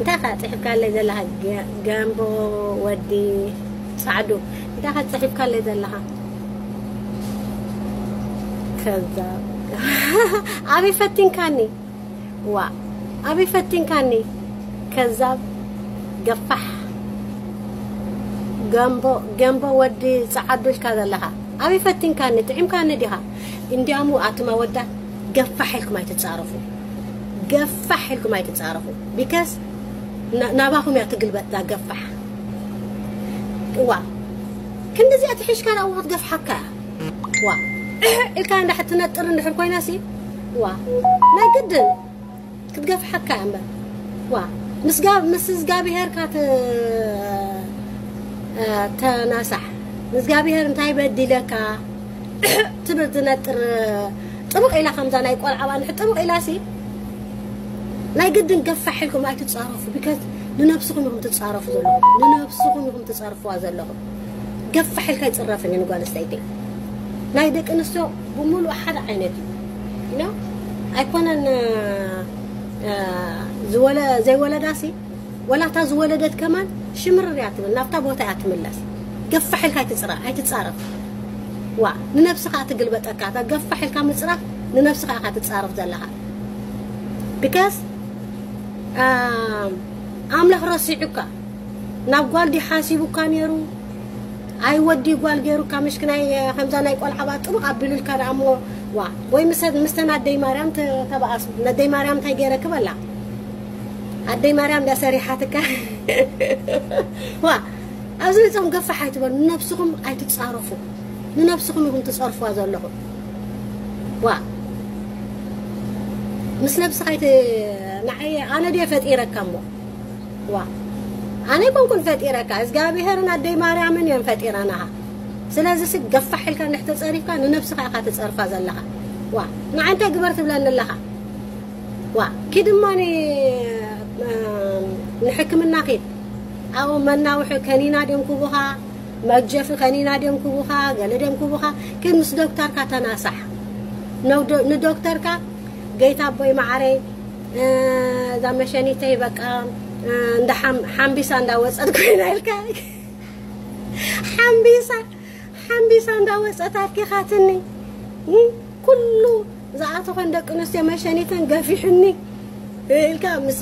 እንታይ ኢኻ ጽሒፍካለይ ዘለኻ? ገ-፣ ገምቦ ወዲ ጻዕዱ። እንታይ ኢኻ ጽሒፍካለይ ዘለኻ? ከዛ ኣበይ ፈቲንካኒ? ዋ፣ ኣበይ ፈቲንካኒ? ከዛብ ገፋሕ። ገምቦ፣ ገምቦ ወዲ ጻዕዱ ኢልካ ዘለኻ። ኣበይ ፈቲንካኒ? ጥዒምካኒ ዲኻ? እንዲያሙ ኣቱም ኣወዳት ገፋሕ ኢልኩም ኣይትጻረፉ። ገፋሕ ኢልኩም ኣይትጻረፉ። ቢካስ ና-፣ ናባኹም እያ ትግልበጥ እዛ ገፋሕ። ዋ፣ ክንድዚኣ ትሒሽካ ንኣዋ ክትገፍሓካ እያ። ዋ፣ ኢልካ እንዳ ትነጥር እንድሕር ኮይና ሲ፣ ዋ፣ ናይ ግድን ክትገፍሓካ እያ እምበር። ዋ፣ ምስ ጋ-፣ ምስ እግዚኣብሄርካ ተ-፣ እ፣ ተናሳሕ። ንእግዚኣብሄር እንታይ በዲለካ ትብል ትነጥር ጥብቕ ኢላ፣ ከምዛ ናይ ቆልዓ ባንሕ ጥብቕ ኢላ ሲ፣ ናይ ግድን ገፋሕ ኢልኩም ኣይትጻረፉ። ቢካዝ ንነብስኹም ኢኹም ትጻረፉ ዘለኹም። ንነብስኹም ኢኹም ትጸርፍዋ ዘለኹም። ገፋሕ ኢልካ ኣይጽረፍን እዩ ንጓል ኣንስተይቲ። ናይ ደቂ ኣንስትዮ ብምሉእ ሓደ ዓይነት እዩ። You know? ኣይኮነን፣ እ፣ እ፣ ዝወለ-፣ ዘይወለዳ ሲ፣ ወላ እታ ዝወለደት ከማን ሽምርር እያ ትብል፣ ናብታ ቦታ እያ ትምለስ። ገፋሕ ኢልካ ኣይትጽረ-፣ ኣይትጻረፍ። ዋ፣ ንነብስኻ ትግልበጠካ። እታ ገፋሕ ኢልካ ምጽራፍ ንነብስኻ ኢኻ ትጻረፍ ዘለኻ። ቢካዝ፣ እ፣ ኣምላኽ ረሲዑካ። ናብ ጓል ድዩ ሓሲቡካ ነይሩ? ኣይ ወዲ ጓል ገይሩካ፣ ምሽክናይ፣ ከምዛ ናይ ቆልዓ ባ ጥብቕ ኣቢሉልካ ደኣ እሞ፣ ዋ፣ ወይ ምሰ-፣ ምስተን ኣደይ ማርያም ተ-፣ ተባኣስ። ነደይ ማርያም እንታይ ገይረኪ በላ? ኣደይ ማርያም ዳ ሰሪሓትካ? ዋ፣ ኣብዚ መጺኹም ገፋሕ ኣይትበሉ። ንነብስኹም ኣይትጻረፉ። ንነብስኹም ኢኹም ትጸርፍዋ ዘለኹም። ዋ፣ ምስ ነብስኻ ኣይት-፣ ንዓይ፣ ኣነ ድየ ፈጢረካ እሞ? ዋ፣ ኣነ ኣይኮንኩን ፈጢረካ፣ እግዚኣብሄርን ኣደይ ማርያምን እዮም ፈጢረናኻ። ስለዚ ሲ ገፋሕ ኢልካ እንድሕር ተጸሪፍካ ንነብስኻ ኢኻ ትጸርፋ ዘለኻ። ዋ፣ ንዓይ እንታይ ግበር ትብለኒ ኣለኻ? ዋ፣ ኪድ እማ ን-፣ ንሕክምና ኪድ። ኣብኡ መናውሒ ከኒና ድዮም ክቡኻ? መግጀፊ ከኒና ድዮም ክቡኻ? ገለ ድዮም ክቡኻ? ኪድ ምስ ዶክተርካ ተናሳሕ። ነው ዶ-፣ ንዶክተርካ፣ "ገይታ ኣቦይ መዓረይ፣ እ፣ እዛ መሸኒተይ በቃ፣ እ፣ እንዳ ሓም-፣ ሓምቢሳ እንዳወጸት ኮይና" ኢልካ። ሓምቢሳ፣ ሓምቢሳ እንዳወጸት ኣኪኻትኒ። እ፣ ኩሉ ዝኣተኸን ደቂ ኣንስትዮ መሸኒተን ገፊሑኒ ኢልካ ምስ፣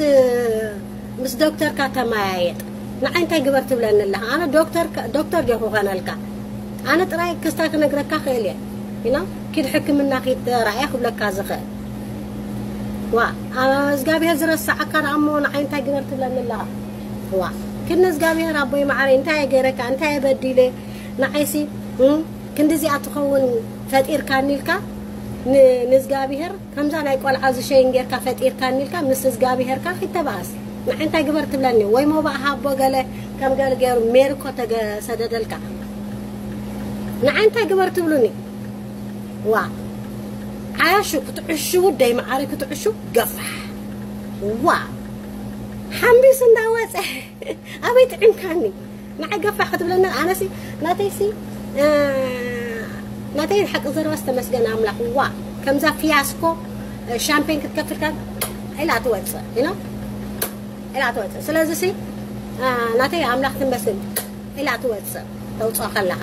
ምስ ዶክተርካ ተመያየጥ። ንዓይ እንታይ ግበር ትብለኒ ኣለኻ? ኣነ ዶክተር፣ ዶክተር ድየ ክኾነልካ? ኣነ ጥራይ ክስታይ ክነግረካ ክእል እየ። You know? ኪድ ሕክምና ኪድ ተራእያ ክብለካ ዝኽእል። ዋ፣ ኣ-፣ እግዚኣብሄር ዝረስዓካ ደኣ እሞ ንዓይ እንታይ ግበር ትብለኒ ኣለኻ? ዋ፣ ኪድ ንእግዚኣብሄር ኣቦይ መዓረይ እንታይ እየ ገይረካ? እንታይ እየ በዲለ? ንዓይሲ፣ እም፣ ክንድዚኣ ትኸውን ፈጢርካኒ ኢልካ ን-፣ ንእግዚኣብሄር ከምዛ ናይ ቆልዓ ዝሸይን ጌርካ ፈጢርካኒ ኢልካ ምስ እግዚኣብሄርካ ኪድ ተባኣስ። ንዓይ እንታይ ግበር ትብለኒ? ወይ ሞባእ ሃቦ ገለ ከም ገለ ገይሩ ሜሪ እኮ ተገ-፣ ሰደደልካ። ንዓይ እንታይ ግበር ትብሉኒ? ዋ። ዓያሹ ክትዕሹ፣ ደይ መዓረይ ክትዕሹ ገፋሕ። ዋ። ሓምቢስ እንዳወጸ ኣበይ ጥዒምካኒ? ንዓይ ገፋሕ ክትብለኒ፣ ኣነሲ ናተይሲ፣ እ፣ ናተይ ሓቂ ዘረባስ ተመስገን ኣምላኽ። ዋ። ከምዛ ፊያስኮ፣ እ፣ ሻምፔን ክትከፍልካ ኢላ ትወጽእ፣ you know? ኢላ ትወጽእ። ስለዚ ሲ፣ እ፣ ናተይ ኣምላኽ ትመስል ኢላ ትወጽእ፣ ተውጽኦ ከለኻ፣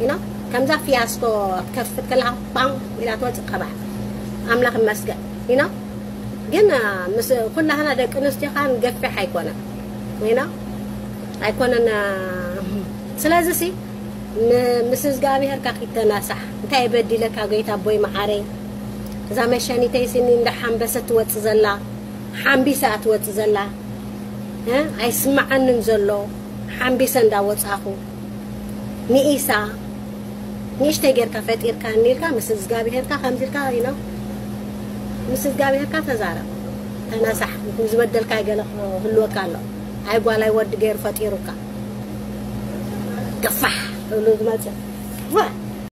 you know? ከምዛ ፊያስኮ ክትከፍት ከለኻ፣ ባም ኢላ ትወጽእ ቀባሕ። ኣምላኽ ይመስገን፣ you know? ግን፣ እ፣ ምስ ኩላህና ደቂ ኣንስትዮ ኸኣ ንገፍሕ ኣይኮነን፣ you know? ኣይኮነን፣ እ፣ ስለዚ ሲ፣ ም-፣ ምስ እግዚኣብሄርካ ኪተናሳሕ። እንታይ በዲለካ ጎይታ ኣቦይ መዓረይ? እዛ መሸኒተይ ስኒ እንዳ ሓንበሰት ትወጽእ ዘላ፣ ሓንቢሳ ትወጽእ ዘላ፣ እ? ኣይስምዓንን ዘሎ፣ ሓንቢሰ እንዳወጻኹ። ንኢሳ፣ ንእሽተይ ጌርካ ፈጢርካኒ ኢልካ ምስ እግዚኣብሄርካ ከምዚ ኢልካ፣ you know፣ ምስ እግዚኣብሄርካ ተዛረብ። ተናሳሕ፣ ዝበደልካ ገለ ክህልወካ ኣሎ። ኣይ ጓል ኣይ ወዲ ገይሩ ፈጢሩካ። ገፋሕ እሉ ዝመጽእ። ዋ!